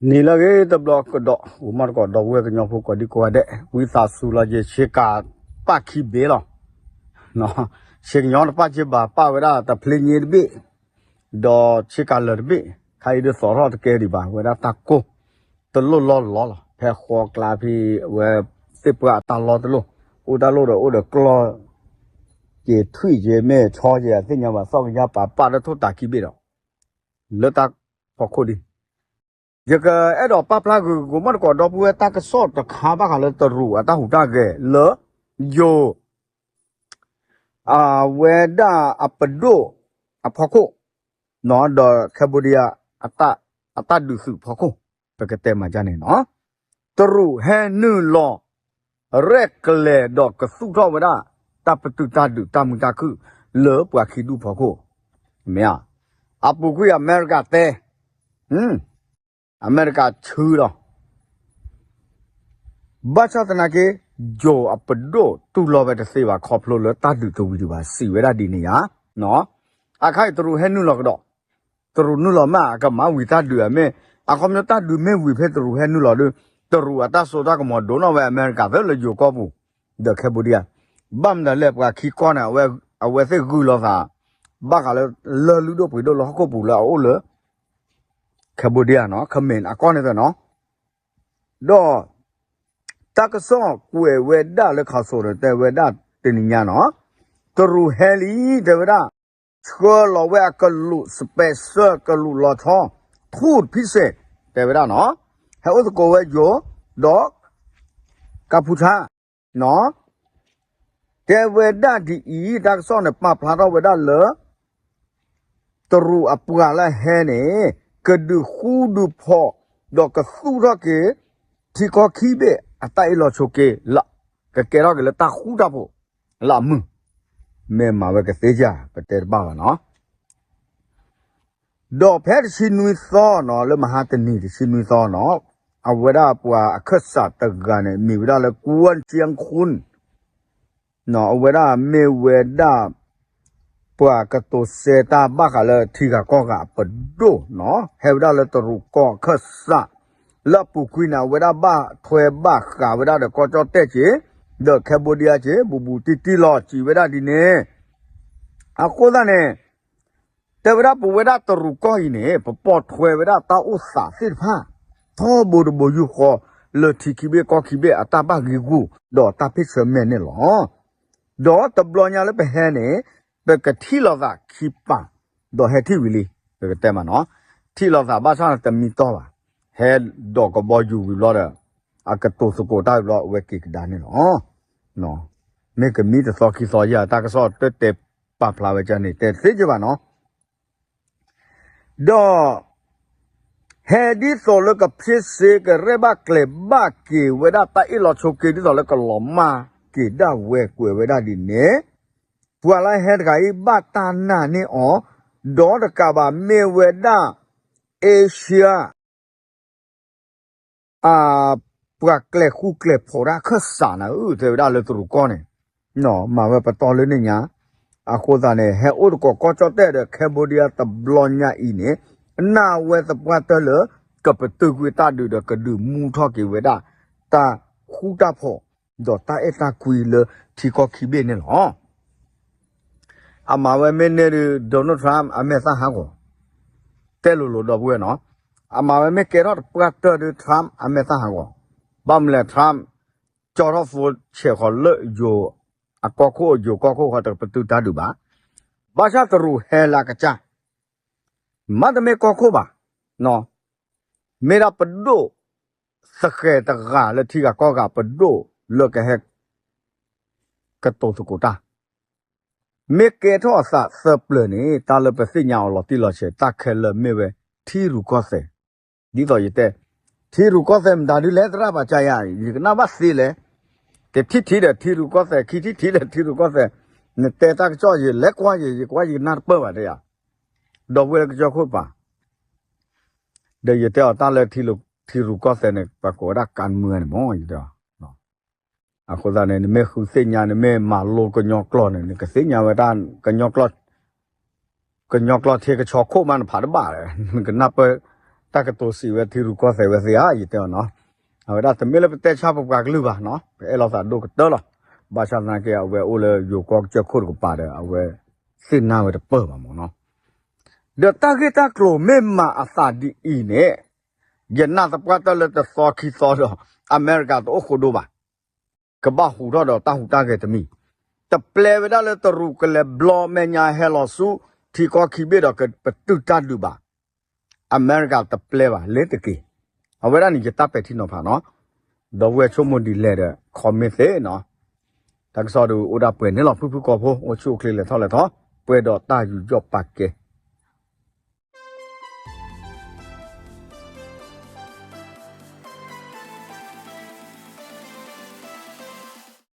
နံၤလၢအဂ့ၤတဘျီကဒီး ဂီၤမီၢ်တကိး ဒီပုၢ်ဝဲၢ်ကညီဖိကိးဒံကိးဂၤဒဲး ဝံသးစူၤလီၤ ယဆ့ကၤပာ်ခံဘ့ၣ်လီၤ. ဆ့ကညီတပာ်က့ၤဘၣ် ပာ်ဝဲဒၣ်တဖျ့ည့တဘ့ၣ် ဒီးဆ့ကၤလၢာ်တဘ့ၣ် ခါအံၤဒုးသီၣ်ထီၣ်တကဲဒံးဘၣ် ဝဲဒၣ်တၢ်ကိၢ်တလိၣ်လီၢ်လီၢ်လီၤ. ဖဲဃီကျါဖဲ အဝဲသ့ၣ်ပှၢ်အတၢ်လီၢ်တလိၣ် အိၣ်တၢ်လိၣ်ဒီးအိၣ်ဒီးကျီၢ် က့ၤထွံၣ်က့ၤမ့ၢ်ဆီက့ၤ အသ့ၣ်ညါဘၣ် သီၣ်ကညီပာ်ပာ်လၢထိၣ်တၤခံဘ့ၣ်ဒီး လၢတၢ်ဖီခိၣ်ဒံး ယကအဲၣ်ဒိးပာ်ဖျါဂုာ် ဂီၤမီၢ်တကိး ဒီပုၢ်ဝဲၢ် တၢ်ကစီၣ်တခါဘၣ်ဃးလၢတရူးအတၢ်ဟူးတၢ်ဂဲၤလၢ ယိၤ အဝဲဒၣ်အပဒိၣ်အဖီခိၣ် ဒီး Cambodia အတၢ်ဒုးသုးဖီခိၣ် ပကတဲမၤဒ်န့ၣ်နီၤ. တရူးဟဲနုာ်လီၤ ရဲၣ်ကျဲၤဒီးကသူၣ်ထီၣ်ဝဲဒၣ် တၢ်ပတုာ်တၢ်ဒုးတၢ်မုာ်တၢ်ခုၣ် လၢပှၤခံဒူၣ်ဖီခိၣ် မ့ၢ်ဧါ. အပူၤကွံာ်အမဲရကၤတဲ အမဲရကၤဆှၢဒီး ဘၣ်ဆၣ်သနာ်က့ ယိၤအပဒိၣ်တူၢ်လိာ်ဝဲတသ့ဘၣ် ခီဖျိလၢတၢ်ဒုးတဝံၤဒံးဘၣ် စံးဝဲဒၣ်ဒ်န့ၣ်ဧါ. အခါအံၤတရူးဟဲနုာ်လီၤကဒီး တရူးနုာ်လီၤမး အကမၤဝံၤတၢ်ဒုးအမ့ၢ် အခီပညီတၢ်ဒုးမ့ၢ်ဝံၤဖဲတရူးဟဲနုာ်လီၤဒီး တရူးအတၢ်စိတၢ်ကမီၤဒိၣ်နီၣ်ဝဲအမဲရကၤသၢလၢယိၤကီၢ်ပူၤ ဒီး Cambodia ဘၣ်မနုၤလဲၣ် ပှၤခံကီၢ်န့ၣ် အဝဲသ့ၣ်ဂုာ်လိာ်သး ဘၣ်ဃးလၢ လၢလုၢ်ဒိၣ်ပှ့ၤဒိၣ်လၢဟီၣ်ခိၣ်ပူၤလၢအအိၣ်လၢ Cambodia နီၤ ခမ့ၣ်အကီၢ်န့ၣ်သနီၤ ဒီး တၢ်ကစီၣ်ကွဲးဝဲဒၣ်လၢခးစိၤဒီး တဲဝဲဒၣ်တနံၤညါနီၤ တရူးဟဲလံ တဲဝဲဒၣ် ဆှၢလီၤဝဲအကလူး special ကလူးလီၤဆီ ထူၣ်ဖံစဲး တဲဝဲဒၣ်နီၤ ဟဲအိၣ်သကိးဝဲယိၤ ဒီး ကၢ်ဖူထါ နီၤ တဲဝဲဒၣ်ဒ်အံၤ တၢ်ကစီၣ်န့ၣ် ပာ်ဖျါထီၣ်ဝဲဒၣ်လၢ တရူးအပှၤလၢဟဲန့ၣ် ကဒုးဃူဒုးဖိး ဒီးကသူၣ်ထီၣ်က့ၤ ထံကီၢ်ခံဘ့ၣ်အတၢ်အ့ၣ်လိာ်ဆိးက့ လၢ ကကဲထီၣ်က့ၤလၢတၢ်ဃူတၢ်ဖိး လၢအမုာ် မ့ၢ်မၤဝဲကသ့ဧါ ပတဲတဘၣ်ဘၣ်နီၤ ဒီးဖဲတဆံနွံသီနီၤ လၢမဟါတနံၤတဆံနွံသီနီၤ အဝဲဒၣ်ပှၤအခၢၣ်စးတဂၤန့ၣ် မ့ၢ်ဝဲဒၣ်လၢ ကွၢ်ကၠံၣ်ခွၣ် အဝဲဒၣ်မ့ၢ်ဝဲဒၣ် ပှၤကတိၤစဲတၢ်ဘၣ်ဃးလၢထံဂၤကီၢ်ဂၤအပဒိၣ်နီၤ ဟဲဝဲဒၣ်လၢတရူးကီၢ်အခၢၣ်စး လၢအပူၤကွံာ်န့ၣ် အဝဲဒၣ်ဘၣ်ထွဲဘၣ်ဃးဝဲဒၣ်ဒီးကီၢ်ကၠီၣ်တဲၣ်က့ၤ ဒီး Cambodia က့ၤ ဘူးဘူးတံၢ်တံၢ်လီၤ စံးဝဲဒၣ်ဒ်န့ၣ် အဃိသတးန့ၣ် တဲဝဲဒၣ်ပဝဲဒၣ်တရူးကီၢ်အံၤန့ၣ် ပပိာ်ထွဲဝဲဒၣ်တၢ်အိၣ်သးသ့ၣ်တဖၣ် ထီဘိတဘိယူၢ်ဃီ လၢထံခံဘ့ၣ်ကီၢ်ခံဘ့ၣ်အတၢ်ဘၣ်ဂံာ်ဂူာ် ဒီးတၢ်ဖ့ၣ်ဆၢမဲာ်န့ၣ်လီၤ. ဒီးတဘျီညါလၢပဟဲန့ၣ် ပကထံၣ်လိာ်သးခံပာ် ဒီးဟဲထံၣ်ဝံၤလံ ပကတဲမးနီၤ ထံၣ်လိာ်သးဘၣ်ဆၣ်န့ၣ်တမံတီၢ်ဘၣ် ဟဲဒိးကဘီယူၤဝံၤဘျီဒီး အကတိၤသကိးတၢ်ဝံၤဘျီ အဝဲက့ၤကဒါန့ၣ်လီၤ. မ့ၢ်ကမံတသီခံသီယဲၢ် တၢ်ကစီၣ်တတဲပာ်ဖျါဝဲကန့ၣ် တဲသ့က့ဘၣ်နီၤ ဒီး ဟဲဒ်သိးလၢကဖ့စ့ကရဲၣ်ဘၣ်ကျဲၤဘၣ်က့ၤဝဲဒၣ်တၢ်အ့ၣ်လိာ်ဆိးက့ ဒ်သိးလၢကလီၤမၢ်က့ၤဒၣ်ဝဲကွဲးဝဲဒၣ်ဒ်န့ၣ် ပှၤလၢဟဲတဂၤအံၤဘၣ်တၢ်နာ်န့ၢ်အီၤ ဒီးတကးဘၣ်မ့ၢ်ဝဲဒၣ် Asia အ ပှၤကျဲၤဃူကျဲၤဖိးတၢ်ခၢၣ်စးနၤဧၢ တဲဝဲဒၣ်လၢတရူးကီၢ်န့ၣ် မၤဝဲပတီၢ်လၢန့ၣ်ညါ အဃိသတးန့ၣ် ဟဲအိၣ်သကိးကီၢ်ကၠီၣ်တဲၣ်ဒီး Cambodia တဘျီညါအံၤန့ၣ် နာ်ဝဲသပှၢ်တၢၢ်လၢ ကပတုာ်ကွံာ်တၢ်ဒုးဒီးကဒုးမူထီၣ်က့ၤဝဲဒၣ် တၢ်ဃူတၢ်ဖိး ဒီးတၢ်အဲၣ်တၢ်ကွံလၢထံကီၢ်ခံဘ့ၣ်န့ၣ်လီၤ. အမၤဝဲမ့ၢ်န့ၢ်ဒုး Donald Trump အမဲာ်သၣ်ဟးဂီၤ တဲလိၤလိၤဒီပုၢ်ဝဲၢ်နီၤ အမၤဝဲမ့ၢ်ကဲထီၣ်တပှၢ်တၢၢ်ဒုး Trump အမဲာ်သၣ်ဟးဂီၤ ဘၣ်မနုၤလဲၣ် Trump ကၠီထီၣ်သိဆဲးဃီၤလၢယိၤအကီၢ်ခိၣ် ယိၤကီၢ်ခိၣ်ဃီတကပတုာ်တၢ်ဒုးဘၣ် ဘၣ်ဆၣ်တရူးဟဲလၢကစၢ် မ့တမ့ၢ်ကီၢ်ခိၣ်ဘၣ် မ့ၢ်ဒၣ်ပဒိၣ် သဃဲၤတဂၤလၢထံဂၤကီၢ်ဂၤပဒိၣ်လၢကဟဲ ကတိၤသကိးတၢ် မ့ၢ်ကဲထီၣ်အသးသၢပျၢၤန့ၣ် တၢ်လၢပသ့ၣ်ညါအီၤလီၤတံၢ်လီၤဆဲး တၢ်ခဲလၢာ်မ့ၢ်ဝဲ ထံရူၢ်ကီၢ်သဲး ဒ်သိးယတဲ ထံရူၢ်ကီၢ်သဲးမတၤဒုလဲၣ်သရၣ်ပာ်ကါယၤ ယကနၣ်ဘၣ်သ့လဲၣ် တထံၣ်ထံၣ်ဒီးထံရူၢ်ကီၢ်သဲး ခံထံၣ်ထံၣ်ဒီးထံရူၢ်ကီၢ်သဲး နတဲတၢ်ကစီၣ်ယလဲၤကွၢ်ယဲ ယကွၢ်ယကနၣ်တပၢၢ်ဘၣ်တဲယၤ ဒီပုၢ်ဝဲၢ်လၢကစၢၢ်ခိၣ်တပၤ ဒီးယတဲအီၤတၢ်လၢထံရူၢ်ကီၢ်သဲးန့ၣ် ပှၤကိးဝဲဒၣ်ကၣ်မုၢ်န့ၣ်မ့ၢ်ယတဲအီၤ အဃိသတးန့ၣ် နမ့ၢ်ဃုသ့ၣ်ညါ နမ့ၢ်မၤလိကညီကျိာ်န့ၣ် နကသ့ၣ်ညါဝဲဒၣ် ကညီကျိာ်ထံကဆီခိၣ်မးနဖးတဘၣ် နကနၢ်ပၢၢ် တၢ်ကတိၤစံးဝဲထံရူၢ်ကီၢ်သဲးဝဲသ့ၣ်ဧါ ယတဲအီၤနီၤ, အဝဲဒၣ်တမ့ၢ်လၢပတဲဆါပပှၤကလုာ်ဘၣ်နီၤ, ပအဲၣ်လိာ်သးဒိၣ်ကတၢၢ်လီၤ. ဘၣ်ဆၣ်သနာ်က့ အဝဲအိၣ်လၢယိၤကီၢ်ကစၢၢ်ခိၣ်တကပၤဒီး အဝဲသ့ၣ်နၢ်ဝဲတပၢၢ်ဘၣ်မၢ်နီၤ. ဒီးတၢ်ဂ့ၢ်တၢ်ကျိၤမ့ၢ်မၤအသးဒ်အံၤန့ၣ် ယနာ်သပှၢ်တၢၢ်လၢတသီခံသီဒီး အမဲရကၤတအိၣ်ဃိဒိဘၣ်. ကဘၣ်ဟူးထီၣ်ဒီးတၢ်ဟူးတၢ်ဂဲၤတမံၤ, တပျဲဝဲဒၣ်လၢတရူးကလဲၤဘျီမဲာ်ညါဟဲလီၤဆူ ထံကီၢ်ခံဘ့ၣ်ဒီးကပတုာ်တၢ်ဒုးဘၣ်. အမဲရကၤတပျဲဘၣ် လဲၤတက့ၢ်. အဝဲဒၣ်န့ၣ် ယတၢ်ပဲာ်ထံနီၤဖးနီၤ. ဒီပုၢ်ဝဲၢ်ဆိကမိၣ်ဒ်လဲၣ်ဒီး comment သ့နီၤ. တၢ်ကစီၣ်ဒုးအိၣ်ဒၣ်ပှဲၤန့ၣ်လီၤ. ဖုၣ်ဖုၣ်ကိာ်ဖိ အိၣ်ဆူၣ်အိၣ်ချ့လဲၤထီၣ်လဲၤထီၣ် ပှဲၤဒီးတၢ်ယူးယီၣ်ပာ်ကဲ